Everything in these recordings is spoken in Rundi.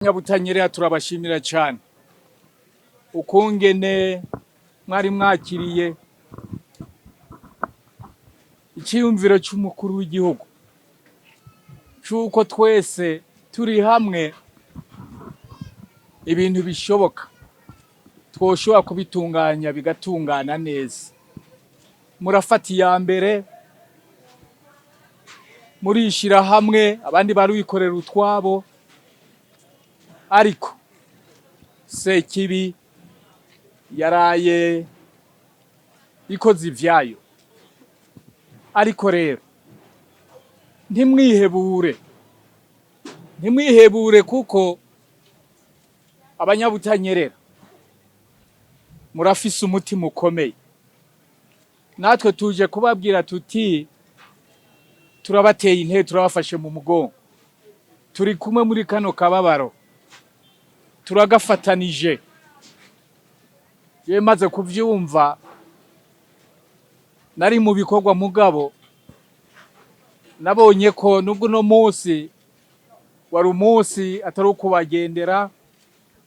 Nyabutanyerera turabashimira cyane ukungene mwari mwakiriye icyiyumviro cy'umukuru w'igihugu cy'uko twese turi hamwe ibintu bishoboka twoshobora kubitunganya bigatungana neza. Murafata iya mbere, murishira hamwe, abandi barikorera utwabo, ariko Sekibi yaraye ikoze ivyayo. Ariko rero ntimwihebure, ntimwihebure, kuko abanyabutanyerera murafise umutima ukomeye. Natwe tuje kubabwira tuti turabateye intebe, turabafashe mu mugongo, turi kumwe muri kano kababaro, turagafatanije. Yewe, maze kuvyumva nari mu bikorwa, mugabo nabonye ko nubwo uno munsi wari umunsi atari ukubagendera,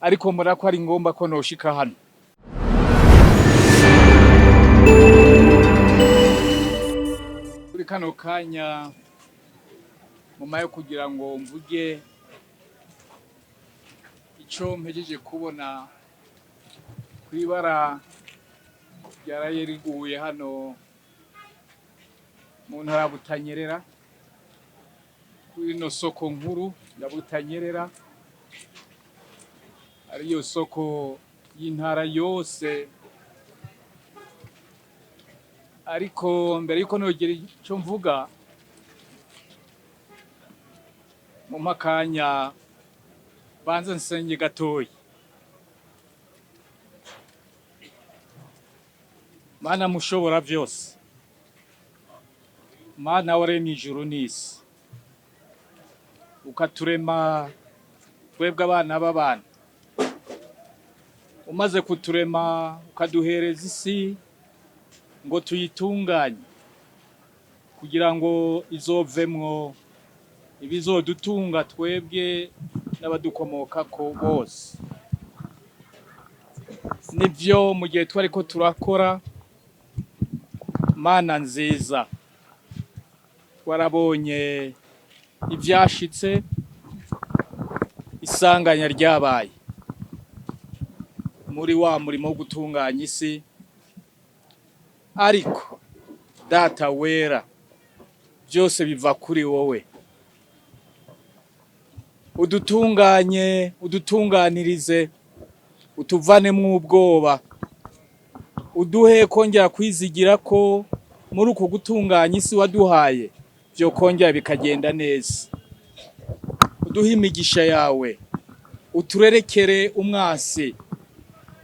ariko murako ari ngombwa ko noshika hano muri kano kanya muma yo kugira ngo mvuge ico mpejeje kubona kw'ibara ryaraye riguye hano mu ntara ya Butanyerera, kuri ino soko nkuru ya Butanyerera, ariyo soko y'intara yose. Ariko mbere yuko nogera ico mvuga, mumpe akanya banze nsenge gatoyi. Mana mushobora vyose, Mana waremye ijuru n'isi, ukaturema twebwe abana b'abantu, umaze kuturema ukaduhereza isi ngo tuyitunganye kugira ngo izovemwo ibizodutunga twebwe n'abadukomokako bose. Nivyo, mu gihe twariko turakora, Mana nziza, twarabonye ivyashitse, isanganya ryabaye muri wa murimo wo gutunganya isi. Ariko Data wera, byose biva kuri wowe. Udutunganye, udutunganirize, utuvanemwo ubwoba, uduhe kongera kwizigira ko muri uku gutunganya isi waduhaye byo kongera bikagenda neza. Uduhe imigisha yawe, uturerekere umwasi,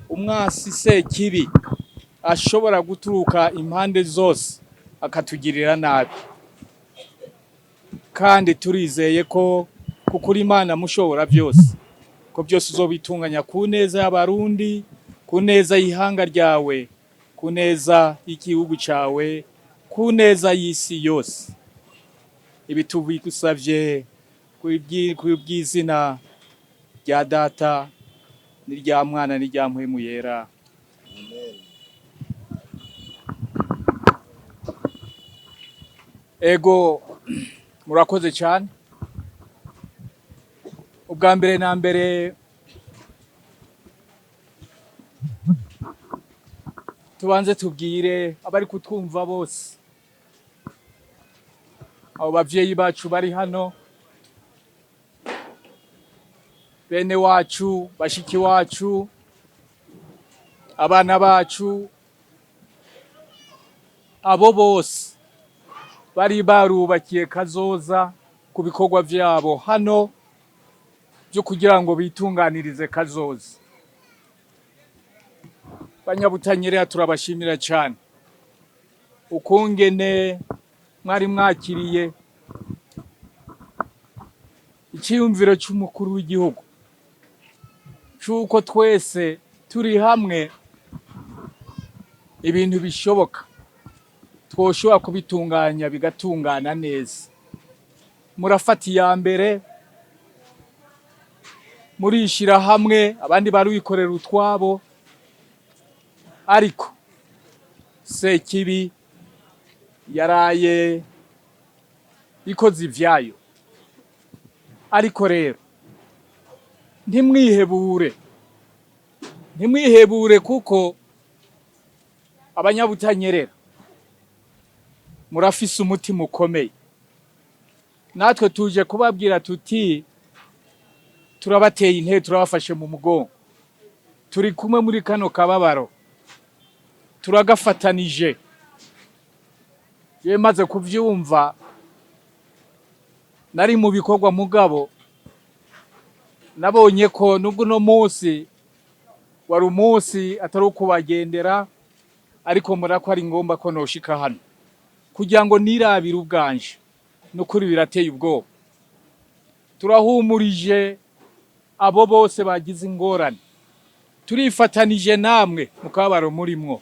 umwasi Sekibi ashobora guturuka impande zose akatugirira nabi. Kandi turizeye ko kuko uri Imana mushobora byose, ko byose uzobitunganya ku neza y'Abarundi, ku neza y'ihanga ryawe, ku neza y'igihugu cyawe, ku neza y'isi yose. Ibi tubigusavye ku bw'izina rya Data n'irya Mwana n'irya Mpwemu Yera. Ego, murakoze cyane. Ubwa mbere na mbere tubanze tubwire abari kutwumva bose, abo bavyeyi bacu bari hano, bene wacu, bashiki wacu, abana bacu, abo bose bari barubakiye kazoza ku bikorwa vyabo hano byo kugira ngo bitunganirize kazoza. Banyabutanyerera turabashimira cyane ukungene mwari mwakiriye icyiyumviro cy'umukuru w'igihugu cy'uko twese turi hamwe ibintu bishoboka twoshobora kubitunganya bigatungana neza. Murafata iya mbere, Murishira hamwe, abandi barikorera utwabo, ariko Sekibi yaraye ikoze ivyayo. Ariko rero ntimwihebure, ntimwihebure, kuko Abanyabutanyerera murafise umutima ukomeye. Natwe tuje kubabwira tuti turabateye intebe, turabafashe mu mugongo, turi kumwe muri kano kababaro, turagafatanije. Jewe maze kuvyumva nari mu bikorwa, mugabo nabonye ko nubwo uno munsi wari umunsi atari ukubagendera, ariko murako ari ngombwa ko noshika hano kugira ngo nirabire ubwanje. Nukuri birateye ubwoba. Turahumurije abo bose bagize ingorane, turifatanije namwe mu kababaro murimwo,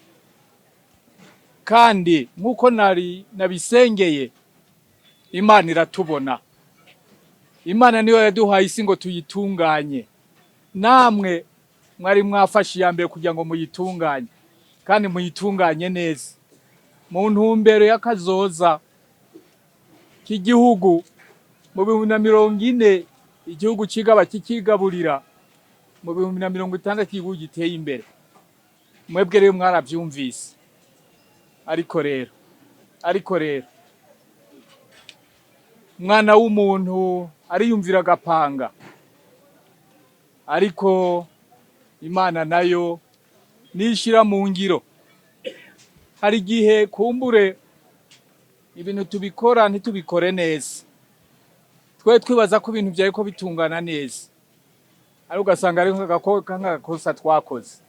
kandi nk'uko nari nabisengeye, Imana iratubona. Imana niyo yaduhaye isi ngo tuyitunganye. Namwe mwari mwafashe iya mbere kugira ngo muyitunganye, kandi muyitunganye neza mu ntumbero y'akazoza k'igihugu mu 2040, igihugu kigaba kikigaburira, mu 2060 igihugu giteye imbere. Mwebwe rero mwaravyumvise. Ariko rero umwana w'umuntu ariyumvira agapanga, ariko Imana nayo nishira mu ngiro. Hari igihe kumbure ibintu tubikora ntitubikore neza, twe twibaza ko ibintu vyariko bitungana neza, ariko ugasanga ari nk'agakosa twakoze.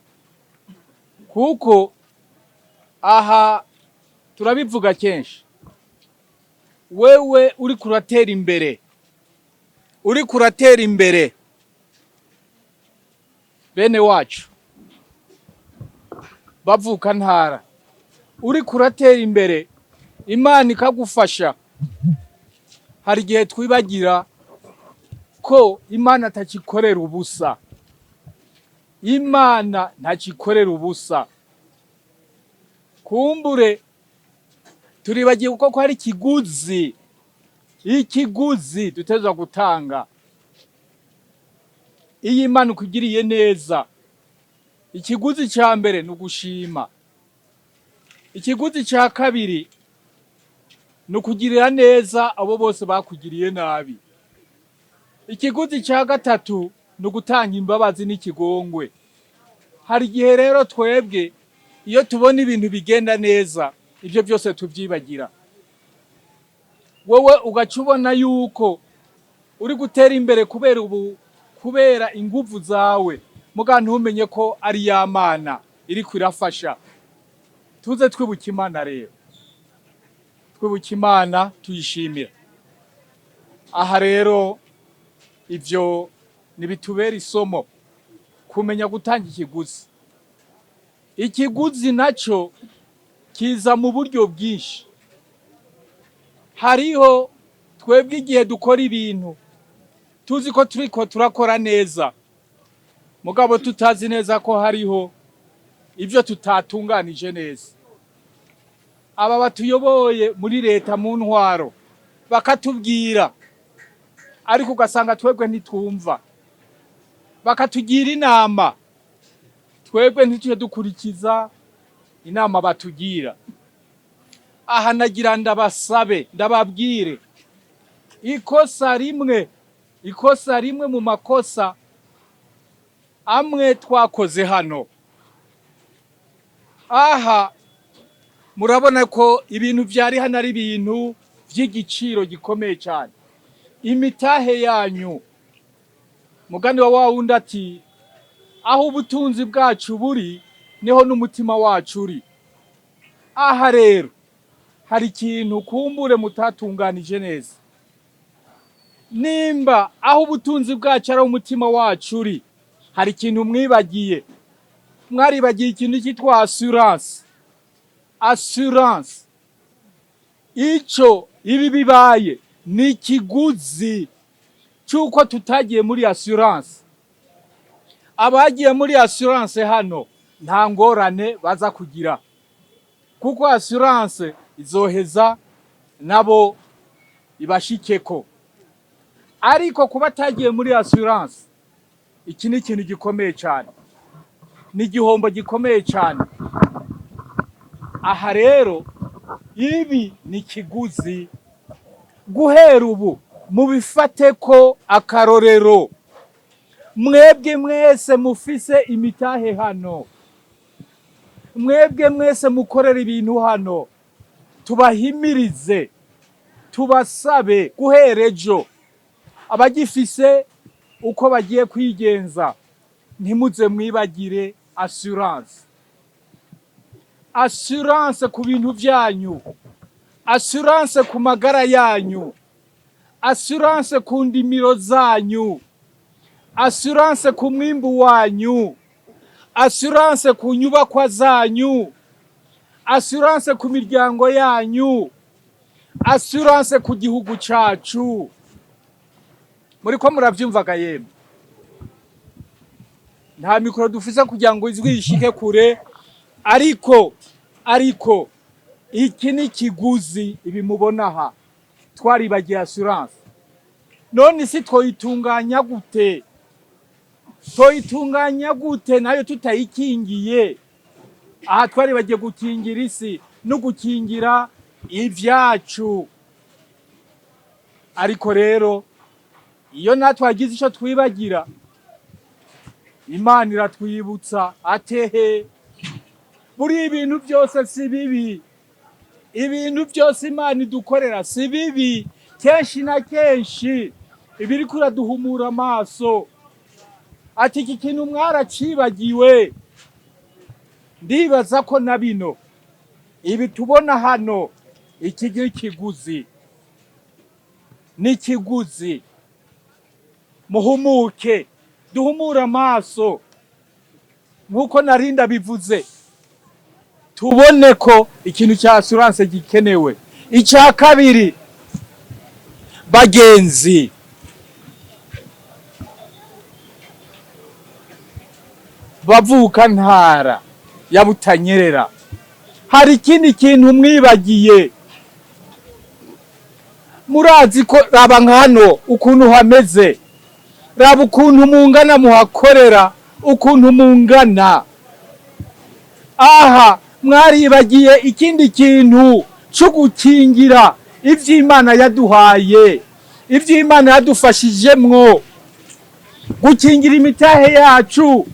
Kuko aha turabivuga kenshi, wewe uriko uratera imbere, uriko uratera imbere, bene wacu bavuka ntara, uriko uratera imbere, Imana ikagufasha, hari igihe twibagira ko Imana atakikorera ubusa. Imana ntakikorera ubusa. Kumbure turibagiye kuko ko hari ikiguzi, ikiguzi dutegerezwa gutanga. Iyo Imana ikugiriye neza, ikiguzi ca mbere ni ugushima, ikiguzi ca kabiri ni ukugirira neza abo bose bakugiriye nabi, ikiguzi ca gatatu ni ugutanga imbabazi n'ikigongwe. Hari igihe rero twebwe iyo tubona ibintu bigenda neza, ibyo byose tubyibagira. Wowe ugaca ubona yuko uri gutera imbere kubera ubu, kubera inguvu zawe, muga ntumenye ko ari ya Mana iriko irafasha. Tuze twibuka Imana rero, twibuka Imana, tuyishimira. Aha rero ivyo nibitubera isomo, kumenya gutanga ikiguzi. Ikiguzi naco kiza mu buryo bwinshi. Hariho twebwe igihe dukora ibintu tuzi ko turiko turakora neza, mugabo tutazi neza ko hariho ivyo tutatunganije neza. Aba batuyoboye muri leta, mu ntwaro, bakatubwira, ariko ugasanga twebwe ntitwumva. Bakatugira inama, twebwe ntitujye dukurikiza inama batugira. Aha nagira ndabasabe, ndababwire ikosa rimwe, ikosa rimwe mu makosa amwe twakoze hano. Aha murabona ko ibintu vyari hano ari ibintu vy'igiciro gikomeye cyane, imitahe yanyu. Mugani wa wundi ati aho ubutunzi bwacu buri niho n'umutima wacu uri. Aha rero hari ikintu kumbure mutatunganije neza. Nimba aho ubutunzi bwacu ari umutima wacu uri, hari ikintu mwibagiye. Mwaribagiye ikintu cyitwa assurance. Assurance, ico ibi bibaye ni ikiguzi cy'uko tutagiye muri assurance. Abagiye muri assurance hano nta ngorane baza kugira, kuko assurance izoheza nabo ibashikeko. Ariko kuba atagiye muri assurance, iki ni ikintu gikomeye cyane, ni igihombo gikomeye cyane. Aha rero ibi ni kiguzi. Guhera ubu mubifate ko akarorero, mwebwe mwese mufise imitahe hano, mwebwe mwese mukorera ibintu hano, tubahimirize, tubasabe guhera ejo, abagifise uko bagiye kwigenza, ntimuze mwibagire assurance. Assurance ku bintu vyanyu, assurance ku magara yanyu, assurance ku ndimiro zanyu, assurance ku mwimbu wanyu, assurance ku nyubakwa zanyu, assurance ku miryango yanyu, assurance ku gihugu cacu. Muriko muravyumvaga? Yemwe, nta mikoro dufise kugira ngo ijwi rishike kure, ariko iki ni kiguzi. Ibi mubona aha, twaribagiye assurance. None isi twoyitunganya gute? Twoyitunganya gute nayo tutayikingiye? Aha twaribagiye gukingira isi no gukingira ivyacu. Ariko rero iyo natwe hagize ico twibagira, Imana iratwibutsa atehe. Buri ibintu byose si bibi, ibintu byose Imana idukorera si bibi. Kenshi na kenshi ibiriko iraduhumura amaso, ati iki kintu mwaracibagiwe. Ndibaza ko na bino ibi tubona hano, iki ni ikiguzi, ni ikiguzi. Muhumuke, duhumure amaso, nk'uko narinda bivuze, tubone ko ikintu cya assurance gikenewe. Icya kabiri, bagenzi, bavuka ntara ya Butanyerera, hari ikindi kintu mwibagiye. Murazi ko, raba nka hano ukuntu hameze, raba ukuntu mungana muhakorera, ukuntu mungana aha. Mwaribagiye ikindi kintu cyo gukingira ivy'Imana yaduhaye, ivy'Imana yadufashijemwo, gukingira imitahe yacu.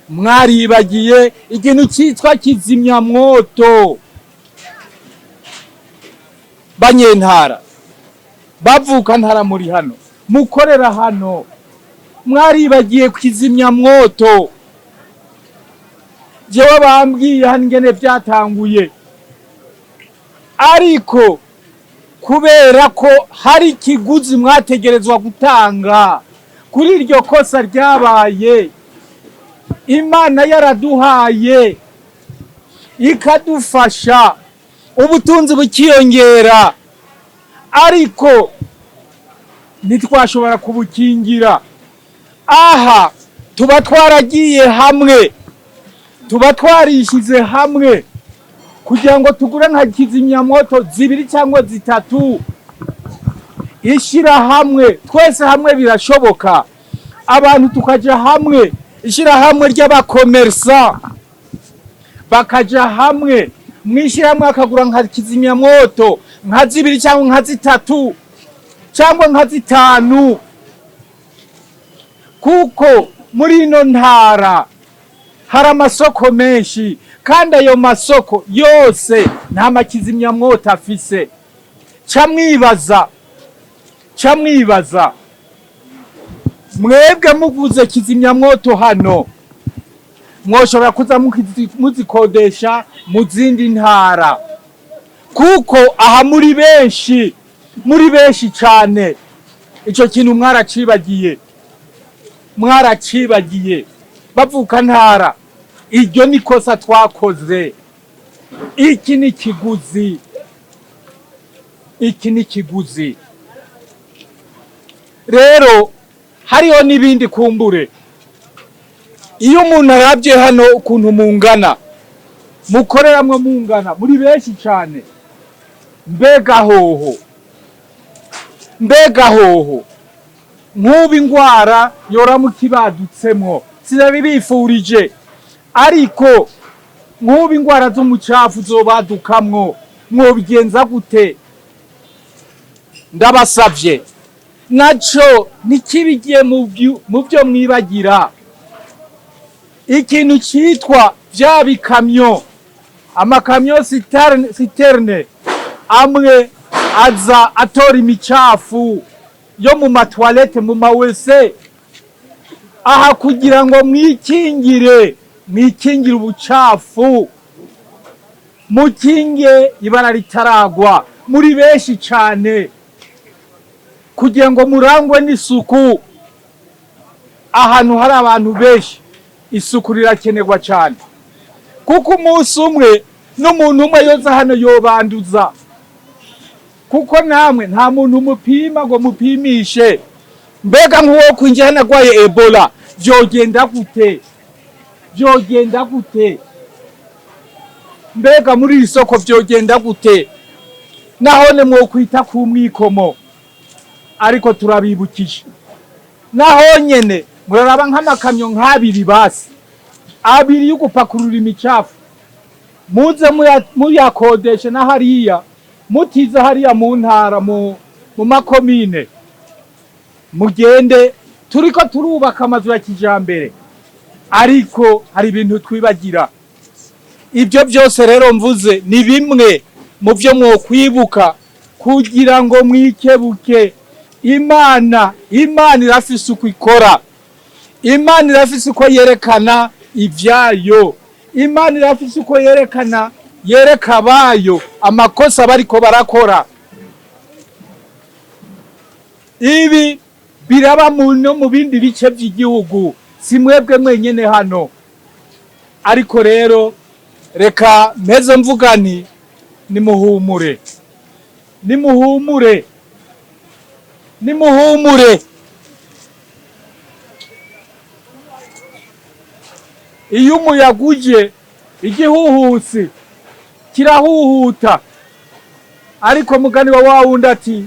Mwaribagiye ikintu cyitwa kizimyamwoto. Banyentara, bavuka ntara, muri hano mukorera hano, mwaribagiye kizimyamwoto. Jewe bambwiye hano ingene vyatanguye, ariko kubera ko hari ikiguzi mwategerezwa gutanga kuri iryo kosa ryabaye, Imana yaraduhaye ikadufasha, ubutunzi bukiyongera, ariko ntitwashobora kubukingira. Aha tuba twaragiye hamwe, tuba twarishize hamwe kugira ngo tugure nka kizimyamwoto zibiri cyangwa zitatu. Ishyirahamwe twese hamwe birashoboka, abantu tukaja hamwe, ishyirahamwe ry'abakomersa bakaja hamwe mwishyirahamwe, akagura nka kizimyamwoto nka zibiri cyangwa nka zitatu cyangwa nka zitanu, kuko muri ino ntara hari amasoko menshi, kandi ayo masoko yose nta makizimyamwoto afise. Ca mwibaza, ca mwibaza mwebwe muguze kizimyamwoto hano, mwoshobora kuza muzikodesha mu zindi ntara, kuko aha muri benshi, muri benshi cane. Ico kintu mwaracibagiye, mwaracibagiye, bavuka ntara. Iryo ni kosa twakoze. Iki ni kiguzi, iki ni kiguzi. Rero hariho n'ibindi kumbure. Iyo umuntu arabye hano ukuntu mungana, mukoreramwo mungana, muri benshi cyane, mbega hoho, mbega hoho nk'ubu ingwara yoramuka ibadutsemwo, sinabibifurije, ariko nk'ubu ingwara z'umucafu zobadukamwo, mwobigenza gute? Ndabasavye, naco ntikibigiye mu byo mwibagira. Ikintu citwa vya bikamyo, amakamyo citerne amwe aza atora imicafu yo mu ma toilettes, mu ma WC aha, kugira ngo mwikingire, mwikingire ubucafu, mukinge ibara ritaragwa. Muri benshi cane, kugira ngo murangwe n'isuku. Ahantu hari abantu benshi, isuku rirakenerwa cyane, kuko umunsi umwe n'umuntu umwe yoza hano yobanduza, kuko namwe nta muntu mupima ngo mupimishe. Mbega nk'uwo kwinjira hano agwaye Ebola, vyogenda gute? Vyogenda gute? Mbega muri iri soko vyogenda gute? Nahone mwokwita ku mwikomo, ariko turabibukije, naho nyene muraraba nk'amakamyo nk'abiri, basi abiri yo gupakurura imicafu, muze muyakodeshe na hariya mutize hariya mu ntara, mu makomine. Mugende, turiko turubaka amazu ya kijambere, ariko hari ibintu twibagira. Ibyo byose rero mvuze ni bimwe mu byo mwokwibuka kugira ngo mwikebuke. Imana irafise uko ikora, Imana irafise uko yerekana ivyayo, Imana irafise uko yerekana, yereka abayo amakosa bariko barakora. Ibi biraba no mu bindi bice by'igihugu, si mwebwe mwenyene hano. Ariko rero reka mpeze mvuga nti: nimuhumure, nimuhumure, nimuhumure. Iyo umuyaga uje, igihuhusi kirahuhuta, ariko mugani wa wawundi ati: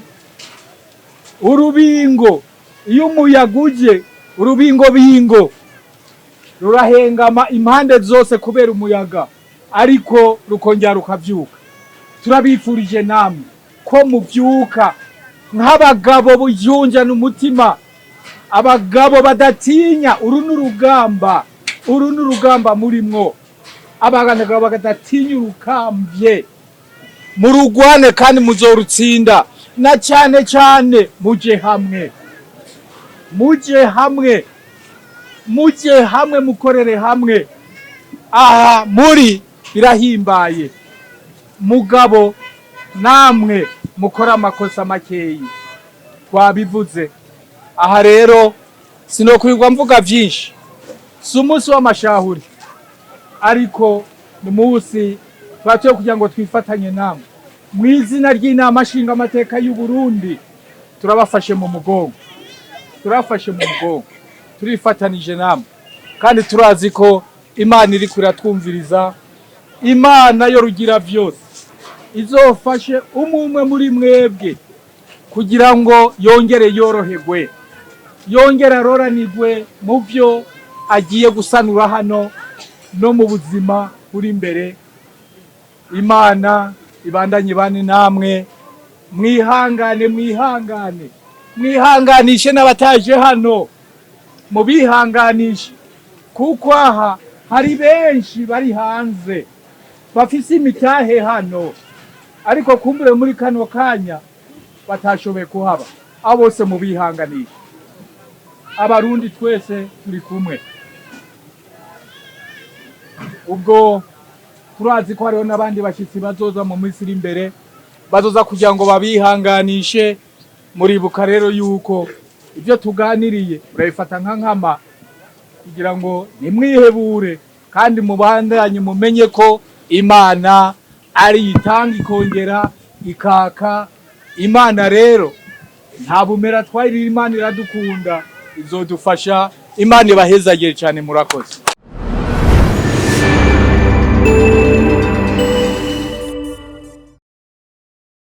"Urubingo, iyo umuyaga uje, urubingo bingo rurahengama impande zose kubera umuyaga, ariko rukongera rukavyuka." Turabifurije namwe ko muvyuka nk'abagabo bujunjana umutima, abagabo badatinya. Uru ni urugamba, uru ni urugamba murimwo. Abagabo badatinya urukambye, murugwane kandi muzorutsinda, na cyane cyane muje hamwe, muje hamwe, muje hamwe, mukorere hamwe. Aha muri birahimbaye, mugabo namwe mukora amakosa makeyi, twabivuze. Aha rero sinokwirwa mvuga byinshi, si umunsi w'amashahuri, ariko ni umunsi twatuye kugira ngo twifatanye namwe. Mu izina ry'Inama Nshingamateka y'u Burundi, turabafashe mu mugongo, turabafashe mu mugongo, turifatanije namwe, kandi turazi ko Imana iri kuratwumviriza. Imana yo rugira vyose izofashe umwe muri mwebwe kugira ngo yongere yoroherwe, yongere aroranirwe mu byo agiye gusanura hano no mu buzima buri imbere. Imana ibandanye ibane namwe. Mwihangane, mwihangane, mwihanganishe n'abataje hano, mubihanganishe, kuko aha hari benshi bari hanze bafise imitahe hano, ariko kumbure muri kano kanya batashoboye kuhaba. Abo bose mubihanganishe. Abarundi twese turi kumwe. Ubwo turazi ko hariho n'abandi bashyitsi bazoza mu minsi iri imbere, bazoza kugira ngo babihanganishe. Muribuka rero yuko ibyo tuganiriye murabifata nka nkama, kugira ngo ntimwihebure, kandi mubandanye mumenye ko Imana ari itanga ikongera ikaka. Imana rero nta bumera twayirira, Imana iradukunda, izodufasha. Imana ibahezagire cyane, murakoze.